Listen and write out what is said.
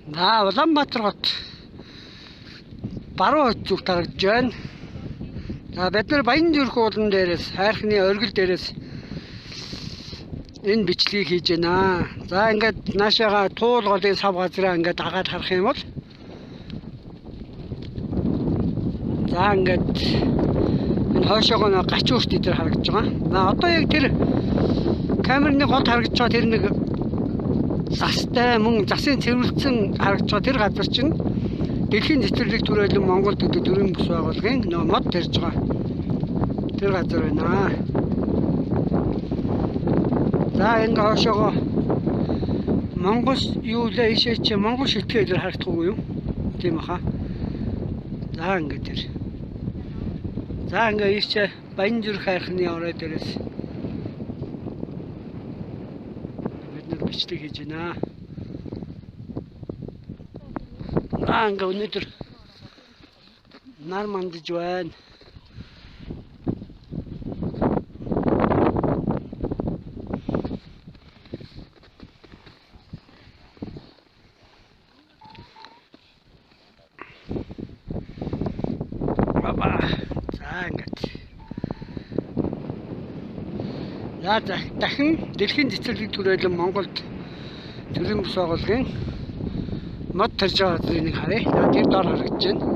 За Улаанбаатар хот баруун хойд зүгт харагдаж байна. За бид нар Баян-Зүрх уулан дээрээс хайрхны оргил дээрээс энэ бичлэгийг хийж байна. За ингээд наашаага туул голын сав газраа ингээд дагаад харах юм бол за ингээд энэ хойшоогоо нэг гачуурт дээр харагдаж байгаа. За одоо яг тэр камерны голд харагдаж байгаа тэр нэг застай мөн засын цэвэрлсэн харагдаж байгаа тэр газар чинь дэлхийн цэцэрлэг түрээлэн Монголд гэдэг төрийн бүс байгууллагын нөө мод тарьж байгаа тэр газар байна. За ингээ хойшоогоо Монгол юу лээ ийшээ чи Монгол шилтгээ дээр харагдахгүй юу? Тийм баха. За ингээ тэр. За ингээ ийшээ Баян-Зүрх хайрхны орой дээрээс бид нар бичлэг хийж байна. За ингээ өнөөдөр нар мандаж байна. Баба. За ингээд. За дахин дэлхийн цэцэрлэг түрээлэн Монголд төрийн бүс байгууллагын мод тарьж байгаа газрыг нэг харъя. За тэр доор харагдаж байна.